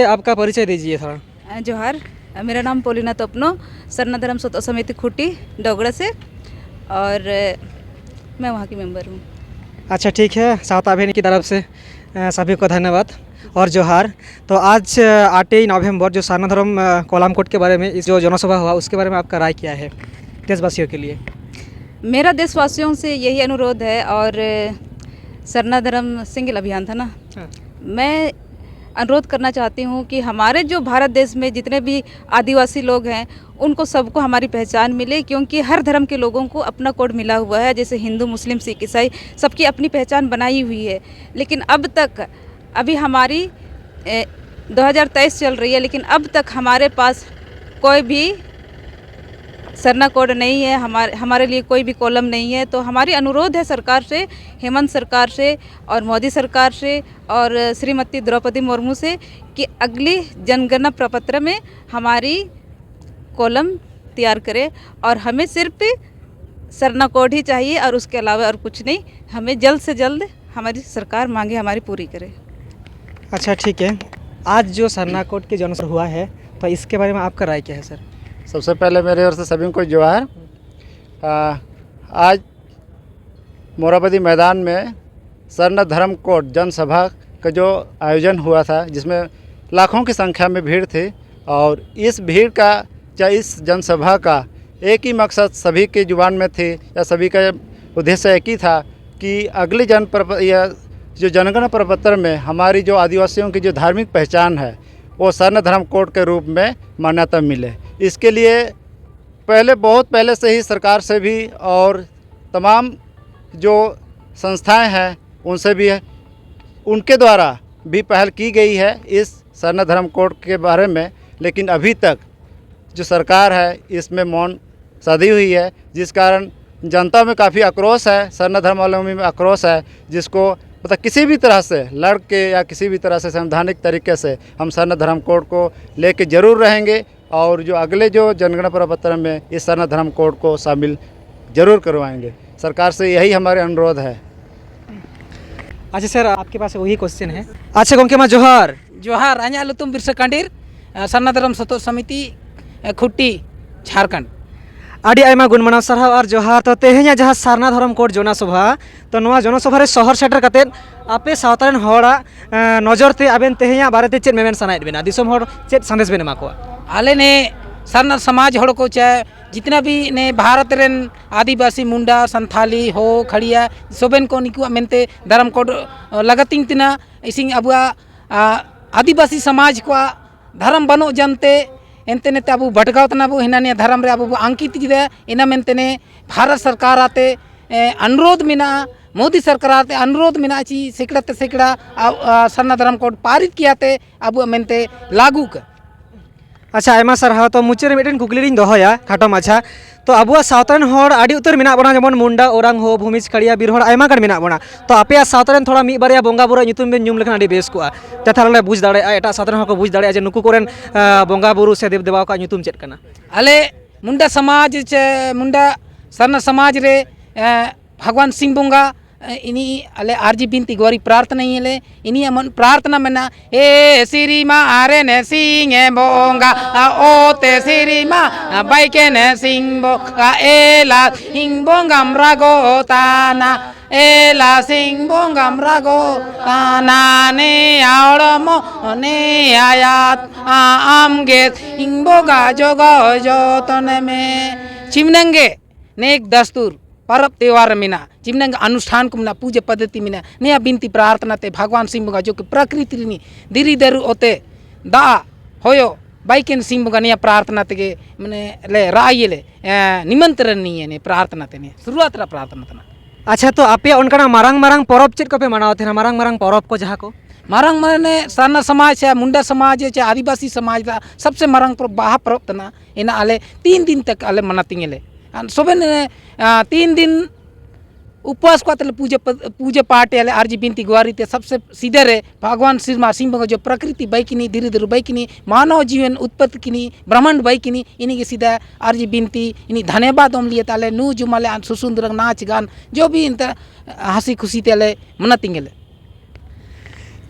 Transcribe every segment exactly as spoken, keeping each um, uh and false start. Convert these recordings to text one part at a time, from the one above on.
आपका परिचय दीजिए थोड़ा। अ, जोहार। अ, मेरा नाम पोलिना तोपनो, सरना धर्म सत समिति खुटी, डोगरा से, और, अ, मैं वहाँ की मेंबर हूँ। अच्छा, ठीक है, सावता अभियान की तरफ से, अ, सभी को धन्यवाद और जोहार। तो आज, अ, आठवीं नवंबर, जो सरना धर्म, अ, कोलाम कोड के बारे में इस जो जनसभा हुआ, उसके बारे में आपका राय क्या है देशवासियों के लिए? मेरा देशवासियों से यही अनुरोध है, और, अ, सरना धर्म सिंगल अभियान था ना, हाँ। मैं अनुरोध करना चाहती हूँ कि हमारे जो भारत देश में जितने भी आदिवासी लोग हैं, उनको सबको हमारी पहचान मिले, क्योंकि हर धर्म के लोगों को अपना कोड मिला हुआ है। जैसे हिंदू, मुस्लिम, सिख, ईसाई, सबकी अपनी पहचान बनाई हुई है। लेकिन अब तक, अभी हमारी, ए, दो हज़ार तेईस चल रही है, लेकिन अब तक हमारे पास कोई भी सरना कोड नहीं है, हमारे, हमारे लिए कोई भी कॉलम नहीं है। तो हमारी अनुरोध है सरकार से, हेमंत सरकार से और मोदी सरकार से और श्रीमती द्रौपदी मुर्मू से, कि अगली जनगणना प्रपत्र में हमारी कॉलम तैयार करें, और हमें सिर्फ सरना कोड ही चाहिए और उसके अलावा और कुछ नहीं। हमें जल्द से जल्द हमारी सरकार मांगे हमारी पूरी करे। अच्छा, ठीक है, आज जो सरना कोड के जनसभा हुआ है, तो इसके बारे में आपका राय क्या है, सर? सबसे पहले मेरे ओर से सभी को जोहार। आ, आज मोराबादी मैदान में सरना धर्म कोड जनसभा का जो आयोजन हुआ था, जिसमें लाखों की संख्या में भीड़ थी, और इस भीड़ का या इस जनसभा का एक ही मकसद सभी के जुबान में थी या सभी का उद्देश्य एक ही था कि अगले जन प्रप-, या जो जनगणना प्रपत्र में हमारी जो आदिवासियों की जो धार्मिक पहचान है, वो सरना धर्म कोड के रूप में मान्यता मिले। इसके लिए पहले, बहुत पहले से ही सरकार से भी और तमाम जो संस्थाएं हैं, उनसे भी, उनके द्वारा भी पहल की गई है इस सरना धर्म कोड के बारे में, लेकिन अभी तक जो सरकार है, इसमें मौन साधी हुई है, जिस कारण जनता में काफ़ी आक्रोश है, सरना धर्म वालों में आक्रोश है, जिसको, मतलब, किसी भी तरह से लड़ के या किसी भी तरह से संवैधानिक तरीके से हम सरना धर्म कोड को लेके जरूर रहेंगे, और जो अगले जो जनगणना प्रपत्र में इस सरना धर्म कोड को शामिल जरूर करवाएंगे। सरकार से यही हमारे अनुरोध है। अच्छा सर, आपके पास वही क्वेश्चन है। अच्छा, गोमके मा जोहार। ᱡᱚᱦᱟᱨ, ᱟᱧᱟᱜ ᱞᱩᱛᱩᱢ ᱵᱤᱨᱥᱟᱹ ᱠᱟᱺᱰᱤᱨ, ᱥᱟᱨᱱᱟ ᱫᱷᱚᱨᱚᱢ ᱥᱚᱛᱚᱜ ᱥᱚᱢᱤᱛᱤ, ᱠᱷᱩᱴᱤ, ᱡᱷᱟᱲᱠᱷᱚᱸᱰ᱾ ᱟᱹᱰᱤ ᱟᱭᱢᱟ ᱜᱩᱱ ᱢᱟᱱᱟᱣ ᱥᱟᱨᱦᱟᱣ ᱟᱨ ᱡᱚᱦᱟᱨ᱾ ᱛᱚ, ᱛᱮᱦᱮᱧᱟᱜ ᱡᱟᱦᱟᱸ ᱥᱟᱨᱱᱟ ᱫᱷᱚᱨᱚᱢ ᱠᱳᱰ ᱡᱚᱱᱟ ᱥᱚᱵᱷᱟ, ᱛᱚ, ᱱᱚᱣᱟ ᱡᱚᱱᱟ ᱥᱚᱵᱷᱟ ᱨᱮ ᱥᱚᱦᱚᱨ ᱥᱮᱴᱮᱨ ᱠᱟᱛᱮᱫ ᱟᱯᱮ ᱥᱟᱶᱛᱟ ᱨᱮᱱ ᱦᱚᱲᱟᱜ, ᱮᱸ, ᱱᱚᱡᱚᱨ ᱛᱮ ᱟᱵᱮᱱ ᱛᱮᱦᱮᱧᱟᱜ ᱵᱟᱨᱮᱛᱮ ᱪᱮᱫ ᱢᱮᱢᱮᱱ ᱥᱟᱱᱟᱭᱮᱫ ᱵᱮᱱᱟ? ᱫᱤᱥᱚᱢ ᱦᱚᱲ ᱪᱮᱫ ᱥᱟᱸᱫᱮᱥ ᱵᱮᱱ ᱮᱢᱟ ᱠᱚᱣᱟ? ᱟᱞᱮ ᱱᱮ ᱥᱟᱨᱱᱟ ᱥᱚᱢᱟᱡᱽ ᱦᱚᱲ ᱠᱚ ᱪᱮ ᱡᱤᱛᱱᱟ ᱵᱷᱤ ᱱᱮ ᱵᱷᱟᱨᱚᱛ ᱨᱮᱱ ᱟᱹᱫᱤᱵᱟᱹᱥᱤ, ᱢᱩᱱᱰᱟ, ᱥᱟᱱᱛᱷᱟᱞᱤ, ᱦᱳ, ᱠᱷᱟᱲᱤᱭᱟ, ᱥᱚᱵᱮᱱ ᱠᱚ ᱱᱤᱠᱩᱣᱟᱜ ᱢᱮᱱᱛᱮ ᱫᱷᱚᱨᱚᱢ ᱠᱳᱰ ᱞᱟᱜᱟᱛᱤᱧ ᱛᱤᱱᱟ ᱤᱥᱤᱝ ᱟᱵᱚᱣᱟᱜ, ᱟ, ᱟᱹᱫᱤᱵᱟᱹᱥᱤ ᱥᱚᱢᱟᱡᱽ ᱠᱚᱣᱟᱜ ᱫᱷᱚᱨᱚᱢ ᱵᱟᱹᱱᱩᱜ ᱡᱟᱱᱛᱮ ᱮᱱᱛᱮ ᱱᱮᱛᱮ ᱟᱵᱚ ᱵᱷᱟᱴᱠᱟᱣ ᱛᱟᱱᱟ ᱵᱚ, ᱦᱤᱱᱟ ᱱᱤᱭᱟ ᱫᱷᱚᱨᱚᱢ ᱨᱮ ᱟᱵᱚ ᱵᱚ ᱟᱝᱠᱤᱛ ᱠᱮᱫᱟ᱾ ᱤᱱᱟ ᱢᱮᱱᱛᱮ ᱱᱮ ᱵᱷᱟᱨᱚᱛ ᱥᱚᱨᱠᱟᱨ ᱟᱛᱮ, ᱮ, ᱚᱱᱩᱨᱳᱫᱷ ᱢᱮᱱᱟᱜᱼᱟ, ᱢᱳᱫᱤ ᱥᱚᱨᱠᱟᱨ ᱟᱛᱮ ᱚᱱᱩᱨᱳᱫᱷ ᱢᱮᱱᱟᱜᱼᱟ ᱪᱤ ᱥᱮᱠᱲᱟ ᱛᱮ ᱥᱮᱠᱲᱟ, ᱟ, ᱟ, ᱥᱟᱨᱱᱟ ᱫᱷᱚᱨᱚᱢ ᱠᱳᱰ ᱯᱟᱨᱤᱛ ᱠᱮᱭᱟ ᱛᱮ ᱟᱵᱚᱣᱟᱜ ᱢᱮᱱᱛᱮ ᱞᱟᱹᱜᱩ ᱠᱟ᱾ ᱟᱪᱪᱷᱟ, ᱟᱭᱢᱟ ᱥᱟᱨᱦᱟᱣ᱾ ᱛᱚ, ᱢᱩᱪᱟᱹᱫ ᱨᱮ ᱢᱤᱫᱴᱮᱱ ᱠᱩᱠᱞᱤ ᱞᱤᱧ ᱫᱚᱦᱚᱭᱟ, ᱠᱷᱟᱴᱚ ᱢᱟᱪᱷᱟ᱾ ᱛᱚ, ᱟᱵᱚᱣᱟᱜ ᱥᱟᱶᱛᱟ ᱨᱮᱱ ᱦᱚᱲ ᱟᱹᱰᱤ ᱩᱛᱟᱹᱨ ᱢᱮᱱᱟᱜ ᱵᱚᱱᱟ, ᱡᱮᱢᱚᱱ ᱢᱩᱱᱰᱟ, ᱳᱨᱟᱝ, ᱦᱳ, ᱵᱷᱩᱢᱤᱡᱽ, ᱠᱷᱟᱲᱤᱭᱟ, ᱵᱤᱨ ᱦᱚᱲ ᱟᱭᱢᱟ ᱜᱟᱱ ᱢᱮᱱᱟᱜ ᱵᱚᱱᱟ᱾ ᱛᱚ, ᱟᱯᱮᱭᱟᱜ ᱥᱟᱶᱛᱟ ᱨᱮᱱ ᱛᱷᱚᱲᱟ ᱢᱤᱫ ᱵᱟᱨᱭᱟ ᱵᱚᱸᱜᱟ ᱵᱩᱨᱩᱣᱟᱜ ᱧᱩᱛᱩᱢ ᱵᱮᱱ ᱧᱩᱢ ᱞᱮᱠᱷᱟᱱ ᱟᱹᱰᱤ ᱵᱮᱥ ᱠᱚᱜᱼᱟ, ᱡᱟᱛᱮ ᱟᱞᱮ ᱞᱮ ᱵᱩᱡᱽ ᱫᱟᱲᱮᱭᱟᱜᱼᱟ, ᱮᱴᱟᱜ ᱥᱟᱶᱛᱟ ᱨᱮᱱ ᱦᱚᱲ ᱠᱚ ᱵᱩᱡᱽ ᱫᱟᱲᱮᱭᱟᱜᱼᱟ ᱡᱮ ᱱᱩᱠᱩ ᱠᱚᱨᱮᱱ, ᱟ, ᱵᱚᱸᱜᱟ ᱵᱩᱨᱩ ᱥᱮ ᱫᱮᱵ ᱫᱮᱵᱟᱣᱟᱜ ᱧᱩᱛᱩᱢ ᱪᱮᱫ ᱠᱟᱱᱟ᱾ ᱟᱞᱮ ᱢᱩᱱᱰᱟ ᱥᱚᱢᱟᱡᱽ ᱪᱮ ᱢᱩᱱᱰᱟ ᱥᱟᱨᱱᱟ ᱥᱚᱢᱟᱡᱽ ᱨᱮ, ᱮ, ᱵᱷᱟᱜᱽᱣᱟᱱ ᱥᱤᱝ ᱵᱚᱸᱜᱟ, ᱮ, ᱤᱱᱤ ᱟᱞᱮ ᱟᱨᱡᱤ ᱵᱤᱱᱛᱤ ᱜᱚᱨᱤ ᱯᱨᱟᱨᱛᱷᱱᱟ ᱭᱟᱞᱮ, ᱤᱱᱤ ᱮᱢᱚᱱ ᱯᱨᱟᱨᱛᱷᱱᱟ ᱢᱮᱱᱟᱜᱼᱟ, ᱮ ᱥᱤᱨᱤ ᱢᱟ ᱟᱨᱮ ᱱᱮ ᱥᱤᱝ ᱮ ᱵᱚᱸᱜᱟ, ᱟ, ᱚ ᱛᱮ ᱥᱤᱨᱤ ᱢᱟ, ᱟ, ᱵᱟᱭᱠᱮ ᱱᱮ ᱥᱤᱝ ᱵᱚᱸᱜᱟ, ᱮ ᱞᱟ ᱥᱤᱝ ᱵᱚᱸᱜᱟᱢ ᱨᱟᱜᱚ ᱛᱟᱱᱟ, ᱮ ᱞᱟ ᱥᱤᱝ ᱵᱚᱸᱜᱟᱢ ᱨᱟᱜᱚ ᱛᱟᱱᱟ, ᱱᱮ ᱟᱲᱢᱚ ᱱᱮ ᱟᱭᱟᱛ, ᱟ, ᱟᱢ ᱜᱮ ᱥᱤᱝ ᱵᱚᱸᱜᱟ ᱡᱚᱜᱟᱣ ᱡᱚᱛᱚᱱ ᱢᱮ᱾ ᱪᱤᱢᱱᱟᱝ ᱜᱮ ᱱᱮᱠ ᱫᱟᱥᱛᱩᱨ ᱯᱚᱨᱚᱵᱽ ᱛᱮᱣᱟᱨ ᱢᱮᱱᱟᱜᱼᱟ, ᱪᱤᱢᱱᱟᱝ ᱚᱱᱩᱥᱴᱷᱟᱱ ᱠᱚ ᱢᱮᱱᱟᱜᱼᱟ, ᱯᱩᱡᱟᱹ ᱯᱚᱫᱽᱫᱷᱚᱛᱤ ᱢᱮᱱᱟᱜᱼᱟ᱾ ᱱᱤᱭᱟᱹ ᱵᱤᱱᱛᱤ ᱯᱨᱟᱨᱛᱷᱱᱟ ᱛᱮ ᱵᱷᱟᱜᱽᱣᱟᱱ ᱥᱤᱝ ᱵᱚᱸᱜᱟ ᱡᱚ ᱠᱤ ᱯᱨᱟᱠᱨᱤᱛᱤ ᱨᱤᱱᱤ ᱫᱤᱨᱤ ᱫᱟᱹᱨᱩ ᱚᱛᱮ ᱫᱟᱜ ᱦᱚᱭᱚ ᱵᱟᱭᱠᱮᱱ ᱥᱤᱝ ᱵᱚᱸᱜᱟ ᱱᱤᱭᱟᱹ ᱯᱨᱟᱨᱛᱷᱱᱟ ᱛᱮᱜᱮ ᱢᱟᱱᱮ ᱞᱮ ᱨᱟᱜ ᱤᱭᱟᱹ ᱞᱮ, ᱮᱸ, ᱱᱤᱢᱚᱱᱛᱨᱚᱱ ᱱᱤᱭᱟᱹ ᱱᱤᱭᱟᱹ ᱯᱨᱟᱨᱛᱷᱱᱟ ᱛᱮ ᱱᱤᱭᱟᱹ ᱥᱩᱨᱩᱣᱟᱛ ᱨᱮ ᱯᱨᱟᱨᱛᱷᱱᱟ ᱛᱮᱱᱟᱜ᱾ ᱟᱪᱪᱷᱟ, ᱛᱚ ᱟᱯᱮᱭᱟᱜ ᱚᱱᱠᱟᱱᱟᱜ ᱢᱟᱨᱟᱝ ᱢᱟᱨᱟᱝ ᱯᱚᱨᱚᱵᱽ ᱪᱮᱫ ᱠᱚᱯᱮ ᱢᱟᱱᱟᱣ ᱛᱟᱦᱮᱱᱟ? ᱢᱟᱨᱟᱝ ᱢᱟᱨᱟᱝ ᱯᱚᱨᱚᱵᱽ ᱠᱚ ᱡᱟᱦᱟᱸ ᱠᱚ? ᱢᱟᱨᱟᱝ ᱢᱟᱱᱮ ᱥᱟᱨᱱᱟ ᱥᱚᱢᱟᱡᱽ ᱪᱮ ᱢᱩᱱᱰᱟ ᱥᱚᱢᱟᱡᱽ ᱪᱮ ᱟᱹᱫᱤᱵᱟᱹᱥᱤ ᱥᱚᱢᱟᱡᱽ ᱨᱮ ᱥᱚᱵᱥᱮ ᱢᱟᱨᱟᱝ ᱯᱚᱨᱚᱵᱽ ᱵᱟᱦᱟ ᱯᱚᱨᱚᱵᱽ ᱛᱟᱱᱟ᱾ ᱮᱱᱟ ᱟᱞᱮ ᱛᱤᱱ ᱫᱤᱱ ᱛᱮ ᱟᱞᱮ ᱢᱟᱱᱟᱣ ᱛᱤᱧ ᱟᱞᱮ᱾ ᱟᱨ ᱥᱚᱵᱮᱱ, ᱮ, ᱟ, ᱛᱤᱱ ᱫᱤᱱ ᱩᱯᱟᱥ ᱠᱚ ᱛᱮᱞᱮ ᱯᱩᱡᱟᱹ ᱯᱟ-, ᱯᱩᱡᱟᱹ ᱯᱟᱴ ᱟᱞᱮ ᱟᱨᱡᱤ ᱵᱤᱱᱛᱤ ᱜᱩᱣᱟᱨᱤ ᱛᱮ ᱥᱚᱵᱥᱮ ᱥᱤᱫᱷᱟᱹ ᱨᱮ ᱵᱷᱟᱜᱽᱣᱟᱱ ᱥᱤᱨᱢᱟ ᱥᱤᱝ ᱵᱚᱸᱜᱟ ᱡᱚ ᱯᱨᱟᱠᱨᱤᱛᱤ ᱵᱟᱭᱠᱤᱱᱤ, ᱫᱷᱤᱨᱤ ᱫᱷᱤᱨᱤ ᱵᱟᱭᱠᱤᱱᱤ, ᱢᱟᱱᱚᱣ ᱡᱤᱣᱚᱱ ᱩᱛᱯᱚᱛ ᱠᱤᱱᱤ, ᱵᱨᱟᱦᱢᱟᱱᱰ ᱵᱟᱭᱠᱤᱱᱤ, ᱤᱱᱤ ᱜᱮ ᱥᱤᱫᱷᱟᱹ ᱟᱨᱡᱤ ᱵᱤᱱᱛᱤ, ᱤᱱᱤ ᱫᱷᱟᱱᱮᱵᱟᱫ ᱚᱢ ᱞᱤᱭᱮ ᱛᱟᱞᱮ ᱱᱩ ᱡᱩᱢᱟᱞᱮ ᱟᱱ ᱥᱩᱥᱩᱱ ᱫᱩᱨᱟᱝ ᱱᱟᱪ ᱜᱟᱱ ᱡᱚ ᱵᱤ ᱤᱱᱛᱮ ᱦᱟᱸᱥᱤ ᱠᱷᱩᱥᱤ ᱛᱮᱞᱮ ᱢᱟᱱᱟᱣ ᱛᱤᱧ ᱜᱮᱞᱮ᱾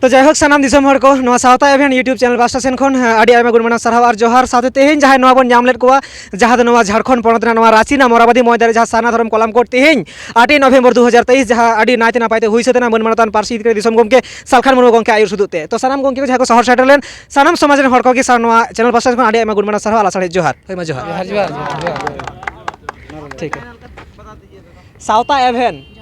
ᱛᱚ ᱡᱟᱭᱦᱳᱠ, ᱥᱟᱱᱟᱢ ᱫᱤᱥᱚᱢ ᱦᱚᱲ ᱠᱚ, ᱱᱚᱣᱟ ᱥᱟᱶᱛᱟ ᱮᱵᱷᱮᱱ YouTube channel ᱯᱟᱦᱴᱟ ᱥᱮᱱ ᱠᱷᱚᱱ, ᱦᱮᱸ, ᱟᱹᱰᱤ ᱟᱭᱢᱟ ᱜᱩᱱ ᱢᱟᱱᱟᱣ ᱥᱟᱨᱦᱟᱣ ᱟᱨ ᱡᱚᱦᱟᱨ᱾ ᱥᱟᱶᱛᱮ ᱛᱮᱦᱮᱧ ᱡᱟᱦᱟᱸᱭ ᱱᱚᱣᱟ ᱵᱚᱱ ᱧᱟᱢ ᱞᱮᱫ ᱠᱚᱣᱟ, ᱡᱟᱦᱟᱸ ᱫᱚ ᱱᱚᱣᱟ ᱡᱷᱟᱲᱠᱷᱚᱸᱰ ᱯᱚᱱᱚᱛ ᱨᱮᱱᱟᱜ ᱱᱚᱣᱟ ᱨᱟᱸᱪᱤ ᱨᱮᱱᱟᱜ ᱢᱚᱨᱟᱵᱟᱫᱤ ᱢᱚᱭᱫᱟᱱ ᱨᱮ ᱡᱟᱦᱟᱸ ᱥᱟᱨᱱᱟ ᱫᱷᱚᱨᱚᱢ ᱠᱚᱞᱟᱢ ᱠᱳᱰ ᱛᱮᱦᱮᱧ ᱟᱴᱮᱭ ᱱᱚᱵᱷᱮᱢᱵᱚᱨ ᱫᱩ ᱦᱟᱡᱟᱨ ᱛᱮᱭᱤᱥ ᱡᱟᱦᱟᱸ ᱟᱹᱰᱤ ᱱᱟᱭᱛᱮ ᱱᱟᱯᱟᱭ ᱛᱮ ᱦᱩᱭ ᱥᱟᱹᱛ ᱮᱱᱟ, ᱢᱟᱹᱱ ᱢᱟᱱᱚᱛᱟᱱ ᱯᱟᱹᱨᱥᱤ ᱡᱤᱛᱠᱟᱹᱨᱤ ᱫᱤᱥᱚᱢ ᱜᱚᱢᱠᱮ ᱥᱟᱞᱠᱷᱟᱱ ᱢᱩᱨᱢᱩ ᱜᱚᱢᱠᱮ ᱟᱹᱭᱩᱨ ᱥᱩᱛᱩᱜ ᱛᱮ᱾ ᱛᱚ ᱥᱟᱱᱟᱢ ᱜᱚᱢᱠᱮ ᱠᱚ ᱡᱟᱦᱟᱸᱭ ᱠᱚ ᱥᱚᱦᱚᱨ ᱥᱮᱴᱮᱨ ᱞᱮᱱ, ᱥᱟᱱᱟᱢ ᱥᱚᱢᱟᱡᱽ ᱨᱮᱱ ᱦᱚᱲ ᱠᱚᱜᱮ ᱥᱟᱨ ᱱᱚᱣᱟ channel ᱯᱟᱦᱴᱟ ᱥᱮᱱ ᱠᱷᱚᱱ ᱟᱹᱰᱤ ᱟᱭᱢᱟ ᱜᱩᱱ ᱢᱟᱱᱟᱣ ᱥᱟᱨᱦᱟᱣ, ᱟᱞᱟᱥᱟᱲᱦᱮᱫ ᱡᱚᱦᱟᱨ᱾ ᱦᱳᱭ ᱢᱟ, ᱡᱚᱦᱟᱨ᱾ ᱡᱚᱦᱟᱨ, ᱡᱚᱦᱟᱨ, ᱡᱚᱦᱟᱨ, ᱡᱚᱦᱟᱨ᱾ ᱴᱷᱤᱠ ᱜᱮᱭᱟ᱾ ᱥᱟᱶᱛᱟ ᱮᱵᱷᱮᱱ